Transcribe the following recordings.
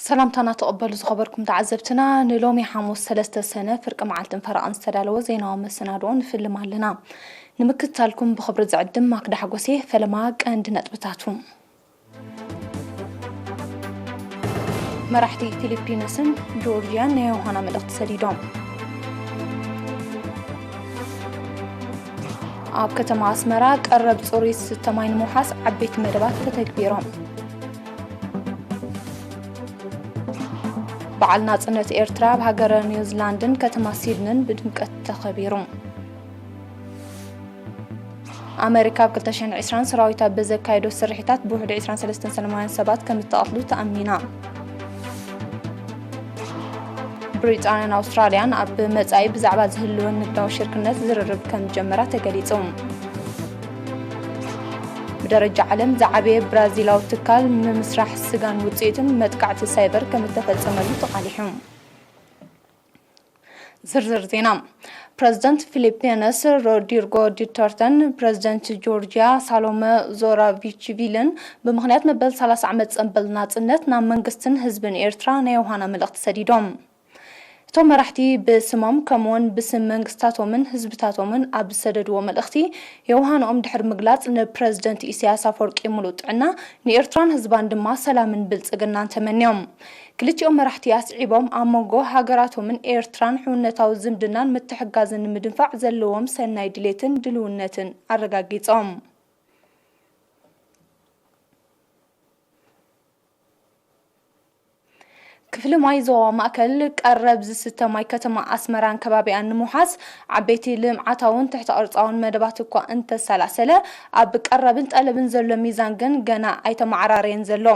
ሰላምታና ተቐበሉ ዝኸበርኩም ተዓዘብትና፣ ንሎሚ ሓሙስ ሰለስተ ሰነ ፍርቂ መዓልትን ፈረቓን ዝተዳለወ ዜናዊ መሰናድኦ ንፍልም ኣለና። ንምክትታልኩም ብኽብሪ ዝዕድም ማክዳ ሓጎሴ። ፈለማ ቀንዲ ነጥብታቱ። መራሕቲ ፊሊፒንስን ጆርጅያን ናይ ዮሃና መልእኽቲ ሰዲዶም። ኣብ ከተማ ኣስመራ ቀረብ ጽሩይ ዝስተ ማይ ንምውሓስ ዓበይቲ መደባት ተተግቢሮም። በዓል ናጽነት ኤርትራ ኣብ ሃገረ ኒውዚላንድን ከተማ ሲድንን ብድምቀት ተኸቢሩ። ኣመሪካ ኣብ ክልተ ሽሕን ዕስራን ሰራዊታ ብዘካየዶ ስርሒታት ብውሕዱ ዕስራን ሰለስተን ሰላማውያን ሰባት ከም ዝተቐትሉ ተኣሚና። ብሪጣንያን ኣውስትራልያን ኣብ መጻኢ ብዛዕባ ዝህልወን ንግዳዊ ሽርክነት ዝርርብ ከም ዝጀመራ ተገሊጹ። ብደረጃ ዓለም ዝዓበየ ብራዚላዊ ትካል ንምስራሕ ስጋን ውጽኢትን መጥቃዕቲ ሳይበር ከም እተፈጸመሉ ተቓሊሑ። ዝርዝር ዜና። ፕረዚደንት ፊሊፒንስ ሮድሪጎ ዱተርተን ፕረዚደንት ጆርጅያ ሳሎመ ዞራቪችቪልን ብምኽንያት መበል ሰላሳ ዓመት ጽንብል ናጽነት ናብ መንግስትን ህዝብን ኤርትራ ናይ ዮሃና መልእኽቲ ሰዲዶም። እቶም መራሕቲ ብስሞም ከምኡውን ብስም መንግስታቶምን ህዝብታቶምን ኣብ ዝሰደድዎ መልእኽቲ፣ የውሃንኦም ድሕሪ ምግላጽ ንፕረዚደንት ኢሳያስ ኣፈወርቂ ምሉእ ጥዕና፣ ንኤርትራን ህዝባን ድማ ሰላምን ብልጽግናን ተመንዮም። ክልቲኦም መራሕቲ ኣስዒቦም ኣብ መንጎ ሃገራቶምን ኤርትራን ሕውነታዊ ዝምድናን ምትሕግጋዝን ንምድንፋዕ ዘለዎም ሰናይ ድሌትን ድልውነትን ኣረጋጊጾም። ክፍሊ ማይ ዞባ ማእከል ቀረብ ዝስተ ማይ ከተማ ኣስመራን ከባቢኣን ንምውሓስ ዓበይቲ ልምዓታውን ትሕተ ቅርጻውን መደባት እኳ እንተሰላሰለ፣ ኣብ ቀረብን ጠለብን ዘሎ ሚዛን ግን ገና ኣይተመዓራረየን ዘሎ።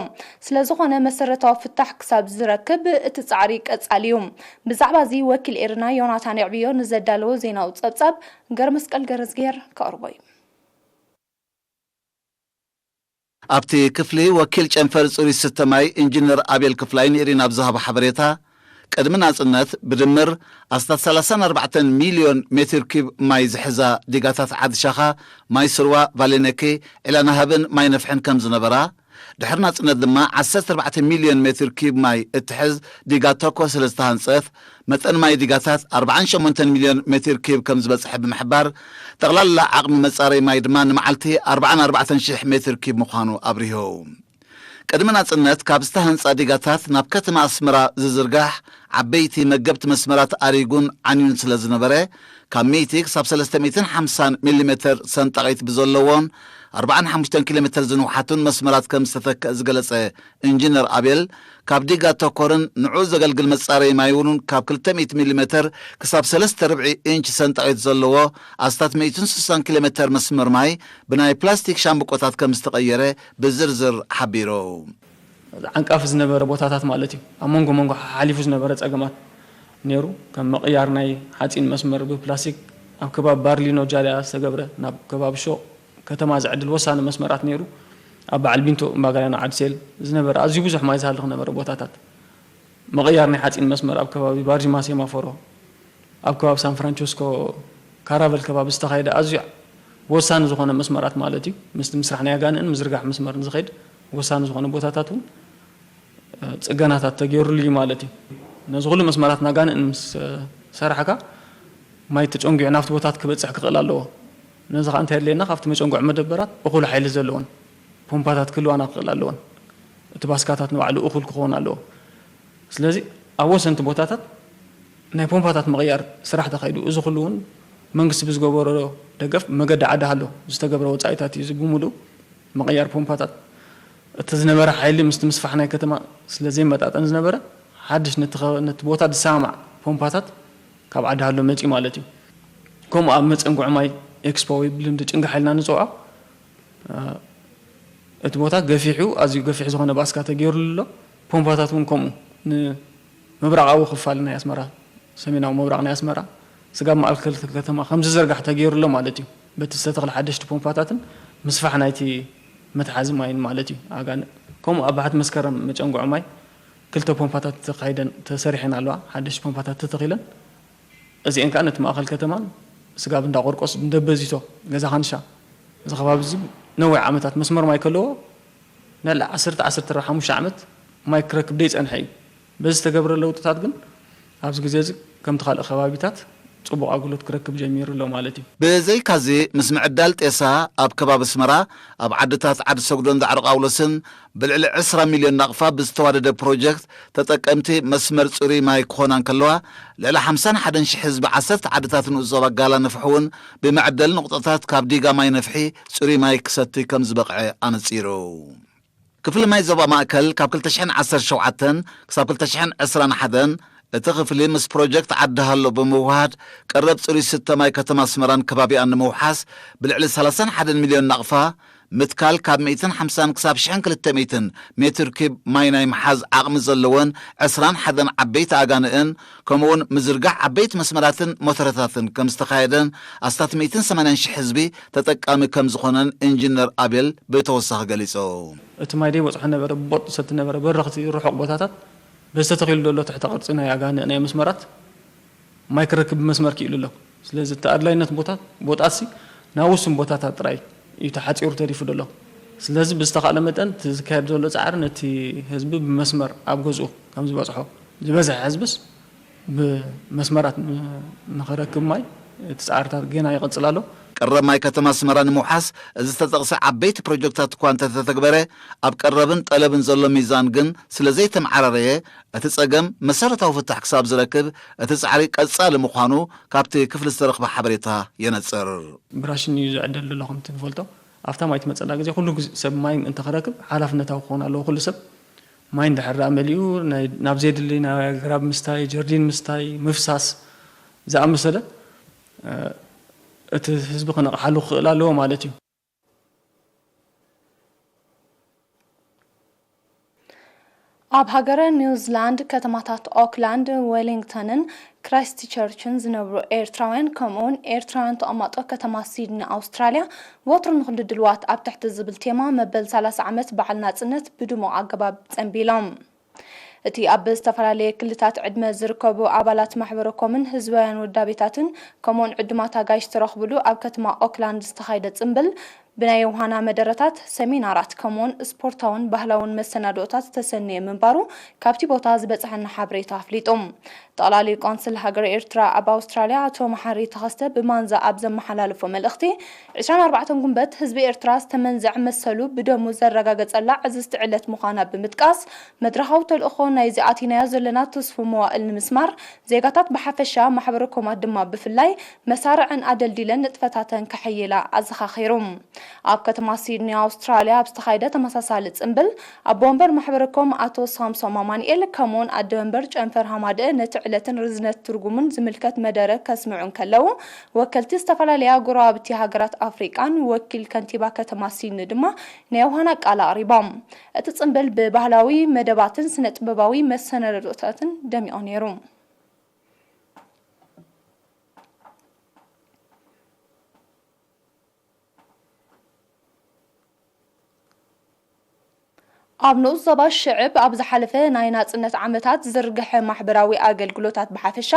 ስለዝኾነ መሰረታዊ ፍታሕ ክሳብ ዝረክብ እቲ ጻዕሪ ቀጻሊ እዩ። ብዛዕባ እዚ ወኪል ኤርና ዮናታን የዕብዮ ንዘዳለዎ ዜናዊ ጸብጻብ ገረመስቀል ገረዝግሄር ከቕርቦ እዩ። ኣብቲ ክፍሊ ወኪል ጨንፈር ጽሩይ ዝስተ ማይ ኢንጂነር ኣቤል ክፍላይ ንኤሪና ኣብ ዝሃቦ ሓበሬታ፣ ቅድሚ ናጽነት ብድምር ኣስታት ሰላሳን ኣርባዕተን ሚልዮን ሜትር ኪዩብ ማይ ዝሕዛ ዲጋታት ዓዲ ሻኻ፣ ማይ ስርዋ፣ ቫሌነኬ፣ ዒላናሃብን ማይ ነፍሕን ከም ዝነበራ፣ ድሕሪ ናጽነት ድማ ዓሰርተ ኣርባዕተ ሚልዮን ሜትር ኪዩብ ማይ እትሕዝ ዲጋ ተኮ ስለ ዝተሃንጸት፣ መጠን ማይ ዲጋታት ኣርባዓን ሸሞንተን ሚልዮን ሜትር ኪዩብ ከም ዝበጽሐ ብምሕባር፣ ጠቕላላ ዓቕሚ መጻረይ ማይ ድማ ንመዓልቲ ኣርባዓን ኣርባዕተን ሽሕ ሜትር ኪዩብ ምዃኑ ኣብሪሁ። ቅድሚ ናጽነት ካብ ዝተሃንጻ ዲጋታት ናብ ከተማ ኣስመራ ዝዝርጋሕ ዓበይቲ መገብቲ መስመራት ኣሪጉን ዓንዩን ስለ ዝነበረ፣ ካብ ሚእቲ ክሳብ ሰለስተ ሚእትን ሓምሳን ሚሊሜተር ሰንጣቒት ብዘለዎን ኣርባዓን ሓሙሽተን ኪሎ ሜተር ዝንውሓቱን መስመራት ከም ዝተተክአ ዝገለጸ ኢንጂነር ኣቤል፣ ካብ ዲጋ ተኮርን ንዕኡ ዘገልግል መጻረዪ ማይ እውን ካብ ክልተ ሚእቲ ሚሊሜተር ክሳብ ሰለስተ ርብዒ ኢንች ሰንጣቒት ዘለዎ ኣስታት ሚእትን ስሳን ኪሎ ሜተር መስመር ማይ ብናይ ፕላስቲክ ሻምብቆታት ከም ዝተቐየረ ብዝርዝር ሓቢሩ። ዓንቃፊ ዝነበረ ቦታታት ማለት እዩ። ኣብ መንጎ መንጎ ሓሊፉ ዝነበረ ጸገማት ነይሩ። ከም ምቕያር ናይ ሓጺን መስመር ብፕላስቲክ ኣብ ከባቢ ባርሊኖ ጃልያ ዝተገብረ፣ ናብ ከባቢ ሾቕ ከተማ ዝዕድል ወሳኒ መስመራት ነይሩ። ኣብ በዓል ቢንቶ፣ እምባጋልያኖ፣ ዓድሴል ዝነበረ ኣዝዩ ብዙሕ ማይ ዝሃልኽ ነበረ ቦታታት። ምቕያር ናይ ሓጺን መስመር ኣብ ከባቢ ባርጂማ ሴማፎሮ፣ ኣብ ከባቢ ሳን ፍራንቸስኮ ካራቨል ከባቢ ዝተኻየደ ኣዝዩ ወሳኒ ዝኾነ መስመራት ማለት እዩ። ምስቲ ምስራሕ ናይ ኣጋንእን ምዝርጋሕ መስመርን ዝኸይድ ወሳኒ ዝኾነ ቦታታት እውን፣ እ፣ ጽገናታት ተገይሩሉ እዩ ማለት እዩ። ነዚ ኩሉ መስመራት ናይ ኣጋንእን ምስ፣ እ፣ ሰራሕካ፣ ማይ ተጨንጒዑ ናብቲ ቦታት ክበጽሕ ክኽእል ኣለዎ። ነዚ ኸኣ እንታይ የድልየና? ካብቲ መጨንጎዒ መደበራት እኹል ሓይሊ ዘለዎን ፖምፓታት ክህልዋና ክኽእል ኣለዎን። እቲ ባስካታት ንባዕሉ እኹል ክኸውን ኣለዎ። ስለዚ ኣብ ወሰንቲ ቦታታት ናይ ፖምፓታት ምቕያር ስራሕ ተኻይዱ። እዚ ኩሉ እውን መንግስቲ ብዝገበሮ ደገፍ፣ መገዲ ዓዲ ሃሎ ዝተገብረ ወጻኢታት እዩ። እዚ ብምሉእ ምቕያር ፖምፓታት፣ እቲ ዝነበረ ሓይሊ ምስቲ ምስፋሕ ናይ ከተማ ስለ ዘይመጣጠን ዝነበረ፣ ሓድሽ ነቲ ኸ-፣ ነቲ ቦታ ዝሰማማዕ ፖምፓታት ካብ ዓዲ ሃሎ መጺኡ ማለት እዩ። ከምኡ ኣብ መጸንግዒ ማይ ኤክስፖ ወይ ብልምዲ ጭንጋሕ ኢልና ንጽውዖ፣ እ፣ እቲ ቦታ ገፊሑ፣ ኣዝዩ ገፊሕ ዝኾነ ባስካ ተገይሩሉ ኣሎ። ፖምፓታት እውን ከምኡ ንምብራቓዊ ክፋል ናይ ኣስመራ፣ ሰሜናዊ ምብራቕ ናይ ኣስመራ፣ ስጋብ ማእከል ከተማ ከም ዝዝርጋሕ ተገይሩ ኣሎ ማለት እዩ። በቲ ዝተተኽለ ሓደሽቲ ፖምፓታትን ምስፋሕ ናይቲ መትሓዚ ማይን ማለት እዩ። ኣጋን-፣ ከምኡ ኣብ ባሕቲ መስከረም መጨንግዖ ማይ ክልተ ፖምፓታት ተኻይደን፣ ተሰሪሐን ኣለዋ። ሓደሽቲ ፖምፓታት ተተኺለን፣ እዚኤን ከኣ ነቲ ማእከል ከተማን ስጋብ እንዳ ቆርቆስ፣ እንደ በዚቶ፣ ገዛ ካንሻ፣ እዚ ከባቢ እዚ ነዊሕ ዓመታት መስመር ማይ ከለዎ፣ ንልዕሊ ዓሰርተ፣ ዓሰርተ ሓሙሽተ ዓመት ማይ ክረክብ ደይጸንሐ እዩ። በዚ ዝተገብረ ለውጥታት ግን ኣብዚ ግዜ እዚ ከምቲ ካልእ ከባቢታት ጽቡቕ ኣገልግሎት ክረክብ ጀሚሩ ኣሎ ማለት እዩ። ብዘይካዚ፣ ምስ ምዕዳል ጤሳ ኣብ ከባቢ ኣስመራ፣ ኣብ ዓድታት ዓዲ ሰጉዶን ዳዕሮ ቃውሎስን ብልዕሊ ዕስራ ሚልዮን ናቕፋ ብዝተዋደደ ፕሮጀክት ተጠቀምቲ መስመር ጽሩይ ማይ ክኾና እንከለዋ፣ ልዕሊ ሓምሳን ሓደን ሽሕ ህዝቢ ዓሰርተ ዓድታት ንኡስ ዞባ ጋላ ነፍሒ እውን ብመዕደሊ ነቑጣታት ካብ ዲጋ ማይ ነፍሒ ጽሩይ ማይ ክሰቲ ከም ዝበቕዐ ኣነጺሩ። ክፍሊ ማይ ዞባ ማእከል ካብ ክልተ ሽሕን ዓሰርተ ሸውዓተን ክሳብ ክልተ ሽሕን ዕስራን ሓደን እቲ ክፍሊ ምስ ፕሮጀክት ዓዲ ሃሎ ብምውሃድ ቀረብ ጽሩይ ስተ ማይ ከተማ ኣስመራን ከባቢኣን ንምውሓስ ብልዕሊ ሰላሳን ሓደን ሚልዮን ናቕፋ ምትካል ካብ ሚእትን ሓምሳን ክሳብ ሽሕን ክልተ ሚእትን ሜትር ኪብ ማይ ናይ ምሓዝ ዓቕሚ ዘለወን ዕስራን ሓደን ዓበይቲ ኣጋንእን ከምኡውን ምዝርጋሕ ዓበይቲ መስመራትን ሞተረታትን ከም ዝተኻየደን ኣስታት ሚእትን ሰማንያን ሽሕ ህዝቢ ተጠቃሚ ከም ዝኾነን ኢንጂነር ኣቤል ብተወሳኺ ገሊጹ። እቲ ማይ ደይ በጽሖ ነበረ፣ ቦጥ ሰቲ ነበረ፣ በረኽቲ ርሑቕ ቦታታት በዚ ተተኺሉ ዘሎ ትሕተ ቅርጺ ናይ ኣጋንእ ናይ መስመራት ማይ ክረክብ ብመስመር ክኢሉ ኣሎ። ስለዚ እቲ ኣድላይነት ቦታ ቦጣሲ ናብ ውሱን ቦታታት ጥራይ እዩ ተሓጺሩ ተሪፉ ዘሎ። ስለዚ ብዝተኻእለ መጠን እቲ ዝካየድ ዘሎ ጻዕሪ ነቲ ህዝቢ ብመስመር ኣብ ገዝኡ ከም ዝበጽሖ ዝበዝሐ ህዝብስ ብመስመራት ን- ንኽረክብ ማይ እቲ ጻዕርታት ገና ይቕጽል ኣሎ። ቀረብ ማይ ከተማ ኣስመራ ንምውሓስ እዚ ዝተጠቕሰ ዓበይቲ ፕሮጀክታት እኳ እንተተተግበረ ኣብ ቀረብን ጠለብን ዘሎ ሚዛን ግን ስለ ዘይተመዓራረየ እቲ ጸገም መሰረታዊ ፍታሕ ክሳብ ዝረክብ እቲ ጻዕሪ ቀጻሊ ምዃኑ ካብቲ ክፍሊ ዝተረኽበ ሓበሬታ የነጽር። ብራሽን እዩ ዝዕደል ዘሎ ከምቲ ንፈልጦ ኣብታ ማይ ትመጸላ ግዜ ኩሉ ግዜ ሰብ ማይ እንተኽረክብ ሓላፍነታዊ ክኾን ኣለዎ ኩሉ ሰብ ማይ እንድሕር ደኣ መሊኡ ናይ- ናብ ዘየድሊ ናይ ኣግራብ ምስታይ፣ ጀርዲን ምስታይ፣ ምፍሳስ ዝኣመሰለ እ፣ እቲ ህዝቢ ክነቕሓሉ ክኽእል ኣለዎ ማለት እዩ። ኣብ ሃገረ ኒውዚላንድ ከተማታት ኦክላንድ፣ ዌሊንግተንን ክራይስትቸርችን ዝነብሩ ኤርትራውያን ከምኡውን ኤርትራውያን ተቐማጦ ከተማ ሲድኒ ኣውስትራልያ ወትሩ ንኹሉ ድልዋት ኣብ ትሕቲ ዝብል ቴማ መበል ሰላሳ ዓመት በዓል ናጽነት ብድሙቕ ኣገባብ ጸንቢሎም። እቲ ኣብ ዝተፈላለየ ክልታት ዕድመ ዝርከቡ ኣባላት ማሕበረ ኮምን ህዝባውያን ውዳቤታትን ከምኡውን ዕዱማት ኣጋይሽ ዝተረኽብሉ ኣብ ከተማ ኦክላንድ ዝተኻየደ ጽምብል ብናይ ዮሃና መደረታት፣ ሰሚናራት ከምኡውን ስፖርታውን ባህላውን መሰናድኦታት ዝተሰነየ ምንባሩ ካብቲ ቦታ ዝበጽሐና ሓበሬታ ኣፍሊጡ። ጠቕላሊ ቆንስል ሃገረ ኤርትራ ኣብ ኣውስትራልያ ኣቶ መሓሪ ተኸስተ ብማንዛ ኣብ ዘመሓላለፎ መልእኽቲ፣ ዕስራን ኣርባዕተን ጉንበት ህዝቢ ኤርትራ ዝተመንዘዐ መሰሉ ብደሙ ዘረጋገጸላ ዕዝዝቲ ዕለት ምዃና ብምጥቃስ፣ መድረኻዊ ተልእኾ ናይዚ ኣቲናዮ ዘለና ትስፉው መዋእል ንምስማር፣ ዜጋታት ብሓፈሻ፣ ማሕበረ ኮማት ድማ ብፍላይ መሳርዐን ኣደልዲለን ንጥፈታተን ከሐይላ ኣዘኻኺሩ። ኣብ ከተማ ሲድኒ ኣውስትራልያ ኣብ ዝተኻየደ ተመሳሳሊ ጽምብል ኣቦ ወንበር ማሕበረ ኮም ኣቶ ሳምሶም ኣማንኤል ከምኡውን ኣደ ወንበር ጨንፈር ሃማደእ ነቲ ዕለትን ርዝነት ትርጉሙን ዝምልከት መደረ ከስምዑ እንከለዉ ወከልቲ ዝተፈላለያ ጎረባብቲ ሃገራት ኣፍሪቃን ወኪል ከንቲባ ከተማ ሲድኒ ድማ ናይ ዮሃና ቃል ኣቕሪቦም። እቲ ጽምብል ብባህላዊ መደባትን ስነ ጥበባዊ መሰናድኦታትን ደሚቑ ነይሩ። ኣብ ንኡስ ዞባ ሽዕብ ኣብ ዝሓለፈ ናይ ናጽነት ዓመታት ዝርግሐ ማሕበራዊ ኣገልግሎታት ብሓፈሻ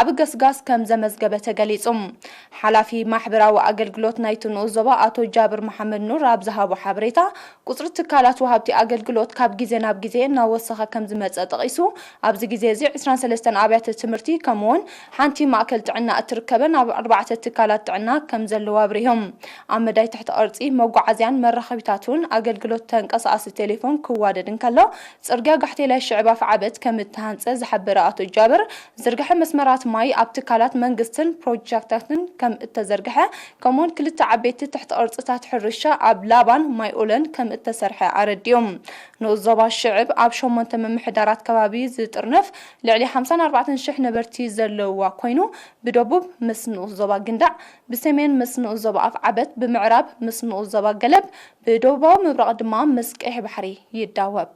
ዓቢ ገስጋስ ከም ዘመዝገበ ተገሊጹ። ሓላፊ ማሕበራዊ ኣገልግሎት ናይቲ ንኡስ ዞባ ኣቶ ጃብር መሓመድ ኑር ኣብ ዝሃቦ ሓበሬታ፣ ቁጽሪ ትካላት ወሃብቲ ኣገልግሎት ካብ ግዜ ናብ ግዜ እናወሰኸ ከም ዝመጸ ጠቒሱ፣ ኣብዚ ግዜ እዚ ዕስራን ሰለስተን ኣብያተ ትምህርቲ ከምኡውን ሓንቲ ማእከል ጥዕና እትርከበን ኣብ ኣርባዕተ ትካላት ጥዕና ከም ዘለዋ ኣብሪሆም። ኣብ መዳይ ትሕቲ ቅርጺ መጓዓዝያን መራኸቢታትን ኣገልግሎት ተንቀሳቓሲ ቴሌፎን ክዋደድ እንከሎ፣ ጽርግያ ጋሕቴላይ ሽዕብ ኣፍዓበት ከም እተሃንጸ ዝሓበረ ኣቶ ጃብር፣ ዝርግሐ መስመራት ማይ ኣብ ትካላት መንግስትን ፕሮጀክታትን ከም እተዘርግሐ፣ ከምኡውን ክልተ ዓበይቲ ትሕቲ ቅርጽታት ሕርሻ ኣብ ላባን ማይ ኦለን ከም እተሰርሐ ኣረዲኡ። ንኡስ ዞባ ሽዕብ ኣብ ሸሞንተ ምምሕዳራት ከባቢ ዝጥርነፍ ልዕሊ ሓምሳን ኣርባዕተን ሽሕ ነበርቲ ዘለውዋ ኮይኑ፣ ብደቡብ ምስ ንኡስ ዞባ ግንዳዕ፣ ብሰሜን ምስ ንኡስ ዞባ ኣፍዓበት፣ ብምዕራብ ምስ ንኡስ ዞባ ገለብ፣ ብደቡባዊ ምብራቕ ድማ ምስ ቀይሕ ባሕሪ ይዳወብ።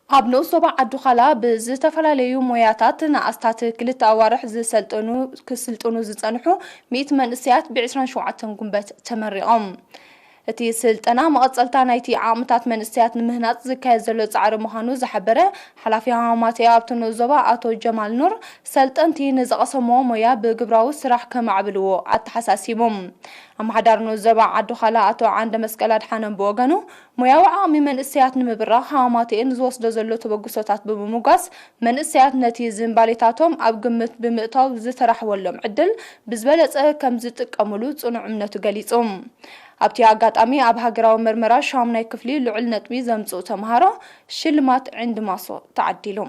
ኣብ ንኡስ ዞባ ዓዲ ዃላ ብዝተፈላለዩ ሞያታት ንኣስታት ክልተ ኣዋርሕ ዝሰልጠኑ ክስልጥኑ ዝጸንሑ ሚእቲ መንእሰያት ብ ዕስራን ሸውዓተን ጉንበት ተመሪቖም። እቲ ስልጠና መቐጸልታ ናይቲ ዓቕምታት መንእሰያት ንምህናጽ ዝካየድ ዘሎ ጻዕሪ ምዃኑ ዝሓበረ ሓላፊ ሃማማተኤ ኣብቲ ንኡስ ዞባ ኣቶ ጀማል ኑር፣ ሰልጠንቲ ንዝቐሰምዎ ሞያ ብግብራዊ ስራሕ ከማዕብልዎ ኣተሓሳሲቡ። ኣመሓዳሪ ንኡስ ዞባ ዓዲ ዃላ ኣቶ ዓንደ መስቀል ኣድሓኖም ብወገኑ፣ ሞያዊ ዓቕሚ መንእሰያት ንምብራኽ ሃማማተኤ ንዝወስዶ ዘሎ ተበግሶታት ብምምጓስ፣ መንእሰያት ነቲ ዝንባሌታቶም ኣብ ግምት ብምእታው ዝተራሕወሎም ዕድል ብዝበለጸ ከም ዝጥቀምሉ ጽኑዕ እምነቱ ገሊጹ። ኣብቲ ኣጋጣሚ ኣብ ሃገራዊ መርመራ ሻሙናይ ክፍሊ ልዑል ነጥቢ ዘምጽኡ ተምሃሮ ሽልማት ዕንዲ ማሶ ተዓዲሉ።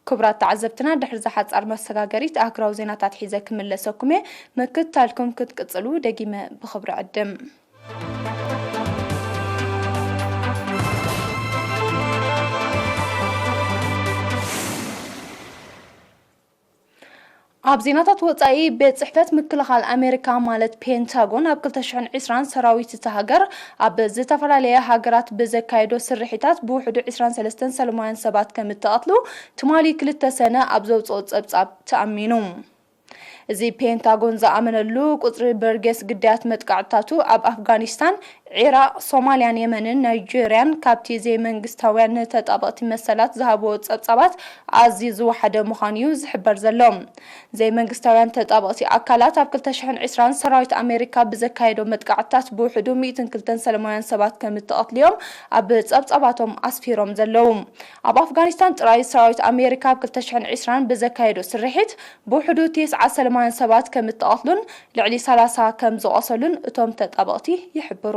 ክቡራት ተዓዘብትና፣ ድሕሪ እዛ ሓጻር መሰጋገሪት ኣህጉራዊ ዜናታት ሒዘ ክምለሰኩም እየ። ምክትታልኩም ክትቅጽሉ ደጊመ ብኽብሪ ዕድም። ኣብ ዜናታት ወጻኢ፣ ቤት ጽሕፈት ምክልኻል ኣሜሪካ ማለት ፔንታጎን ኣብ ክልተ ሽሕን ዕስራን ሰራዊት እታ ሃገር ኣብ ዝተፈላለያ ሃገራት ብዘካየዶ ስርሒታት ብውሕዱ ዕስራን ሰለስተን ሰላማውያን ሰባት ከም እተቐትሉ ትማሊ ክልተ ሰነ ኣብ ዘውጽኦ ጸብጻብ ተኣሚኑ። እዚ ፔንታጎን ዝኣመነሉ ቁጽሪ በርጌስ ግዳያት መጥቃዕትታቱ ኣብ ኣፍጋኒስታን፣ ዒራቕ፣ ሶማልያን የመንን ናይጄርያን ካብቲ ዘይመንግስታውያን ንተጣበቕቲ መሰላት ዝሃብዎ ጸብጻባት ኣዝዩ ዝወሓደ ምዃኑ እዩ ዝሕበር ዘሎ። ዘይመንግስታውያን ተጣበቕቲ ኣካላት ኣብ ክልተ ሽሕን ዕስራን ሰራዊት ኣሜሪካ ብዘካየዶ መጥቃዕትታት ብውሕዱ ሚእትን ክልተን ሰላማውያን ሰባት ከም እተቐትሉ እዮም ኣብ ጸብጻባቶም ኣስፊሮም ዘለዉ። ኣብ ኣፍጋኒስታን ጥራይ ሰራዊት ኣሜሪካ ኣብ ክልተ ሽሕን ዕስራን ብዘካየዶ ስርሒት ብውሕዱ ተስዓ ሰላማውያን ሰባት ከም እተቐትሉን ልዕሊ ሰላሳ ከም ዝቖሰሉን እቶም ተጣበቕቲ ይሕብሩ።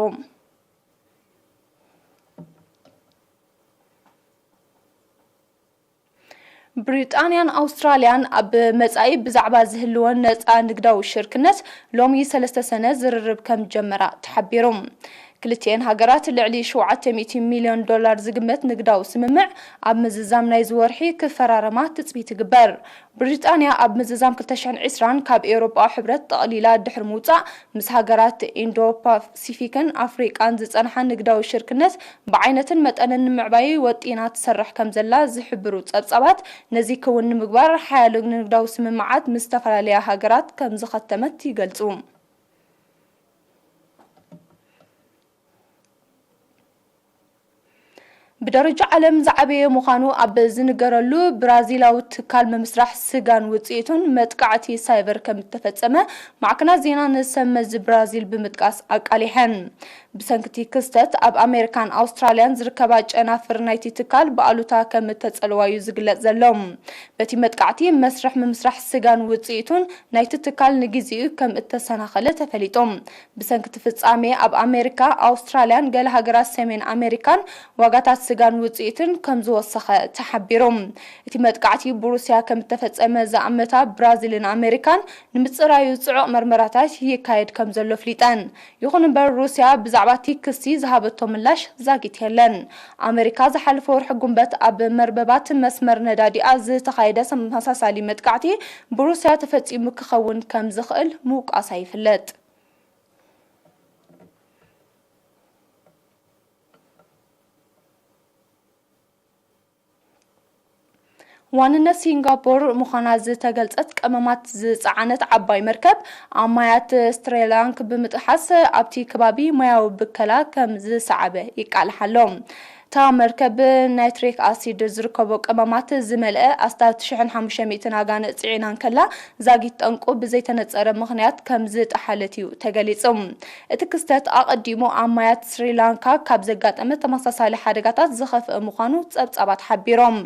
ብሪጣንያን ኣውስትራልያን ኣብ መጻኢ ብዛዕባ ዝህልወን ነጻ ንግዳዊ ሽርክነት ሎሚ ሰለስተ ሰነ ዝርርብ ከም ጀመራ ተሓቢሩ። ክልቲኤን ሃገራት ልዕሊ ሸውዓተ ሚእቲ ሚልዮን ዶላር ዝግመት ንግዳዊ ስምምዕ ኣብ ምዝዛም ናይዚ ወርሒ ክፈራረማ ትጽቢት ይግበር። ብሪጣንያ ኣብ ምዝዛም ክልተ ሽሕን ዕስራን ካብ ኤውሮጳዊ ሕብረት ጠቕሊላ ድሕሪ ምውጻእ፣ ምስ ሃገራት ኢንዶ ፓሲፊክን ኣፍሪቃን ዝጸንሓ ንግዳዊ ሽርክነት ብዓይነትን መጠንን ንምዕባይ ወጢና ትሰርሕ ከም ዘላ ዝሕብሩ ጸብጻባት፣ ነዚ ክውን ንምግባር ሓያሎ ንግዳዊ ስምምዓት ምስ ዝተፈላለያ ሃገራት ከም ዝኸተመት ይገልጹ። ብደረጃ ዓለም ዝዓበየ ምዃኑ ኣብ ዝንገረሉ ብራዚላዊ ትካል ምምስራሕ ስጋን ውጽኢቱን መጥቃዕቲ ሳይበር ከም እተፈጸመ ማዕከናት ዜና ንሰብ መዚ ብራዚል ብምጥቃስ ኣቃሊሐን። ብሰንኪ እቲ ክስተት ኣብ ኣሜሪካን ኣውስትራልያን ዝርከባ ጨናፍር ናይቲ ትካል ብኣሉታ ከም እተጸልዋ እዩ ዝግለጽ ዘሎ። በቲ መጥቃዕቲ መስርሕ ምምስራሕ ስጋን ውጽኢቱን ናይቲ ትካል ንግዜኡ ከም እተሰናኸለ ተፈሊጡ። ብሰንኪ እቲ ፍጻሜ ኣብ ኣሜሪካ፣ ኣውስትራልያን ገለ ሃገራት ሰሜን ኣሜሪካን ዋጋታት ስጋን ውጽኢትን ከም ዝወሰኸ ተሓቢሩ። እቲ መጥቃዕቲ ብሩስያ ከም እተፈጸመ ዝኣመታ ብራዚልን ኣሜሪካን ንምጽራዩ ጽዑቕ መርመራታት ይካየድ ከም ዘሎ ኣፍሊጠን። ይኹን እምበር፣ ሩስያ ብዛዕባ እቲ ክሲ ዝሃበቶ ምላሽ ዛጊት የለን። ኣሜሪካ ዝሓለፈ ወርሒ ጉንበት ኣብ መርበባት መስመር ነዳዲኣ ዝተኻየደ ተመሳሳሊ መጥቃዕቲ ብሩስያ ተፈጺሙ ክኸውን ከም ዝኽእል ምውቃሳ ይፍለጥ። ዋንነት ሲንጋፖር ምዃና ዝተገልጸት ቀመማት ዝጸዓነት ዓባይ መርከብ ኣብ ማያት ስሪላንክ ብምጥሓስ ኣብቲ ከባቢ ማያዊ ብከላ ከም ዝሰዓበ ይቃልሕ ኣሎ። እታ መርከብ ናይትሪክ ኣሲድ ዝርከቦ ቀመማት ዝመልአ ኣስታት ሽሕን ሓሙሽተ ሚእትን ኣጋንእ ጽዒና እንከላ፣ ዛጊት ጠንቁ ብዘይተነጸረ ምኽንያት ከም ዝጠሓለት እዩ ተገሊጹ። እቲ ክስተት ኣቐዲሙ ኣብ ማያት ስሪላንካ ካብ ዘጋጠመ ተመሳሳሊ ሓደጋታት ዝኸፍአ ምዃኑ ጸብጻባት ሓቢሮም።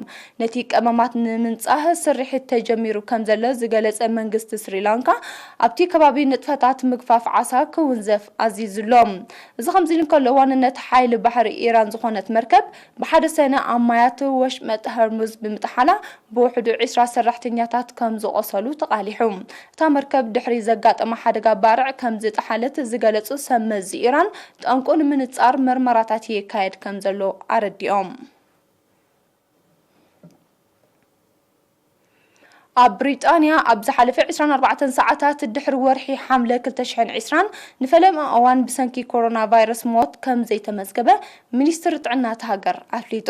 ነቲ ቀመማት ንምንጻህ ስርሒት ተጀሚሩ ከም ዘሎ ዝገለጸ መንግስቲ ስሪላንካ፣ ኣብቲ ከባቢ ንጥፈታት ምግፋፍ ዓሳ ክውንዘፍ ኣዚዙ ኣሎ። እዚ ከምዚ እንከሎ፣ ዋንነት ሓይሊ ባሕሪ ኢራን ዝኾነት መርከብ ብሓደ ሰነ ኣብ ማያት ወሽመጥ ሆርሙዝ ብምጥሓላ ብውሕዱ ዕስራ ሰራሕተኛታት ከም ዝቖሰሉ ተቓሊሑ። እታ መርከብ ድሕሪ ዘጋጠማ ሓደጋ ባርዕ ከም ዝጠሓለት ዝገለጹ ሰብ መዚ ኢራን፣ ጠንቁ ንምንጻር መርመራታት ይካየድ ከም ዘሎ ኣረዲኦም። ኣብ ብሪጣንያ ኣብ ዝሓለፈ ዕስራን ኣርባዕተን ሰዓታት ድሕሪ ወርሒ ሓምለ ክልተ ሽሕን ዕስራን ንፈለማ እዋን ብሰንኪ ኮሮና ቫይረስ ሞት ከም ዘይተመዝገበ ሚኒስትሪ ጥዕና እታ ሃገር ኣፍሊጡ።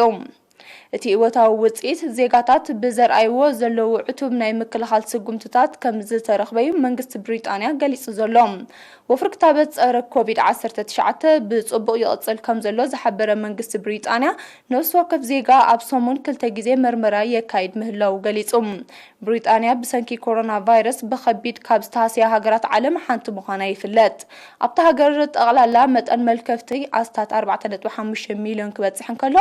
እቲ እወታዊ ውጽኢት፣ ዜጋታት ብዘርኣይዎ ዘለዉ ዕቱብ ናይ ምክልኻል ስጉምትታት ከም ዝተረኽበዩ መንግስቲ ብሪጣንያ ገሊጹ ዘሎ። ወፍሪ ክታበት ጸረ ኮቪድ ዓሰርተ ትሽዓተ ብጽቡቕ ይቕጽል ከም ዘሎ ዝሓበረ መንግስቲ ብሪጣንያ፣ ነፍሲ ወከፍ ዜጋ ኣብ ሰሙን ክልተ ግዜ መርመራ የካይድ ምህላዉ ገሊጹ። ብሪጣንያ ብሰንኪ ኮሮና ቫይረስ ብኸቢድ ካብ ዝተሃስያ ሃገራት ዓለም ሓንቲ ምዃና ይፍለጥ። ኣብታ ሃገር ጠቕላላ መጠን መልከፍቲ ኣስታት ኣርባዕተ ነጥቢ ሓሙሽተ ሚልዮን ክበጽሕ እንከሎ፣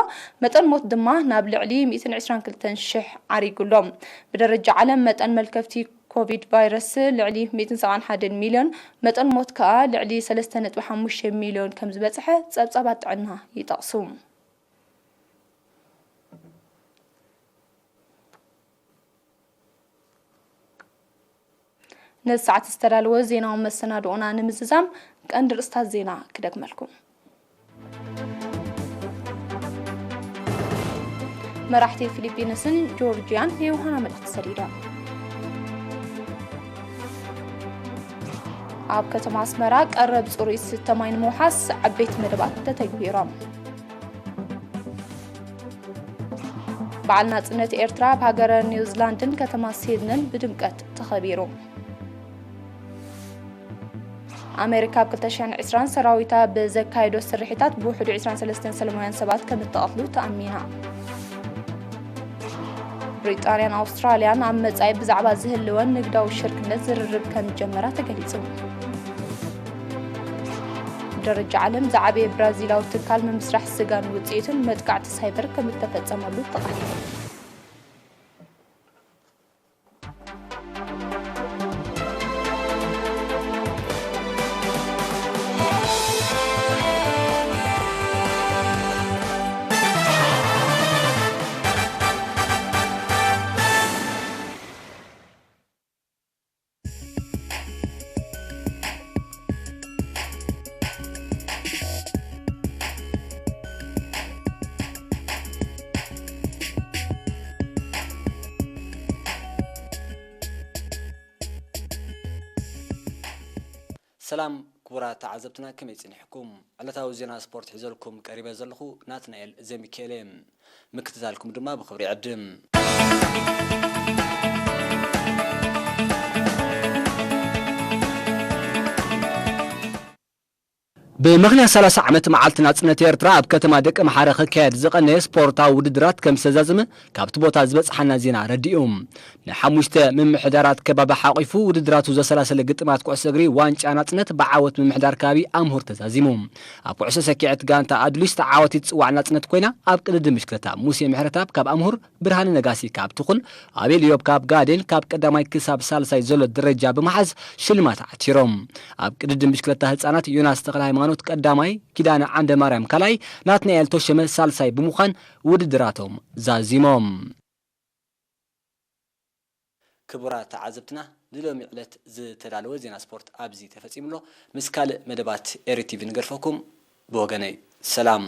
መጠን ሞት ድማ ናብ ልዕሊ ሚእትን ዕስራን ክልተን ሽሕ ዓሪጉ ኣሎ። ብደረጃ ዓለም መጠን መልከፍቲ ኮቪድ ቫይረስ ልዕሊ ሚእትን ሰብዓን ሓደን ሚልዮን፣ መጠን ሞት ከኣ ልዕሊ ሰለስተ ነጥቢ ሓሙሽተ ሚልዮን ከም ዝበጽሐ ጸብጻባት ጥዕና ይጠቕሱ። ነዚ ሰዓት ዝተዳለወ ዜናዊ መሰናድኦና ንምዝዛም ቀንዲ ርእስታት ዜና ክደግመልኩም። መራሕቲ ፊሊፒንስን ጆርጂያን ንዮሃና መልእኽቲ ሰዲዶም። ኣብ ከተማ ኣስመራ ቀረብ ጽሩይ ዝስተ ማይ ንምውሓስ ዓበይቲ መደባት ተተግቢሮም። በዓል ናጽነት ኤርትራ ኣብ ሃገረ ኒውዚላንድን ከተማ ሲድንን ብድምቀት ተኸቢሩ። ኣሜሪካ ኣብ ክልተ ሽሕን ዕስራን ሰራዊታ ብዘካየዶ ስርሒታት ብውሕዱ ዕስራን ሰለስተን ሰላማውያን ሰባት ከም እተቐትሉ ተኣሚና። ብሪጣንያን ኣውስትራልያን ኣብ መጻኢ ብዛዕባ ዝህልወን ንግዳዊ ሽርክነት ዝርርብ ከም ዝጀመራ ተገሊጹ። ብደረጃ ዓለም ዝዓበየ ብራዚላዊ ትካል ምምስራሕ ስጋን ውጽኢቱን መጥቃዕቲ ሳይበር ከም እተፈጸመሉ ተቓሊዑ። ሰላም ክቡራት ተዓዘብትና፣ ከመይ ጸኒሕኩም? ዕለታዊ ዜና ስፖርት ሒዘልኩም ቀሪበ ዘለኹ ናትናኤል ዘሚካኤል እየ። ምክትታልኩም ድማ ብኽብሪ ይዕድም። ብምኽንያት ሰላሳ ዓመት መዓልቲ ናጽነት ኤርትራ ኣብ ከተማ ደቀምሓረ ክካየድ ዝቐነየ ስፖርታዊ ውድድራት ከም ዝተዛዘመ ካብቲ ቦታ ዝበጽሓና ዜና ኣረዲኡ። ንሓሙሽተ ምምሕዳራት ከባቢ ሓቒፉ ውድድራቱ ዘሰላሰለ ግጥማት ኩዕሶ እግሪ ዋንጫ ናጽነት ብዓወት ምምሕዳር ከባቢ ኣምሁር ተዛዚሙ። ኣብ ኩዕሶ ሰኪዐት ጋንታ ኣድሊስ ተዓዋቲት ጽዋዕ ናጽነት ኮይና፣ ኣብ ቅድድም ብሽክለታ ሙሴ ምሕረተኣብ ካብ ኣምሁር፣ ብርሃነ ነጋሲ ካብ ትኹል፣ ኣቤል ኢዮብ ካብ ጋዴን ካብ ቀዳማይ ክሳብ ሳልሳይ ዘሎ ደረጃ ብምሓዝ ሽልማት ዓቲሮም። ኣብ ቅድድም ብሽክለታ ህጻናት ዮናስ ተኽለ ሃይማኖት ቀዳማይ፣ ኪዳነ ዓንደ ማርያም ካልኣይ፣ ናትናኤል ተሾመ ሳልሳይ ብምዃን ውድድራቶም ዛዚሞም። ክቡራት ተዓዘብትና፣ ንሎሚ ዕለት ዝተዳለወ ዜና ስፖርት ኣብዚ ተፈጺሙ ኣሎ። ምስ ካልእ መደባት ኤሪ ቲቪ ንገድፈኩም። ብወገነይ ሰላም።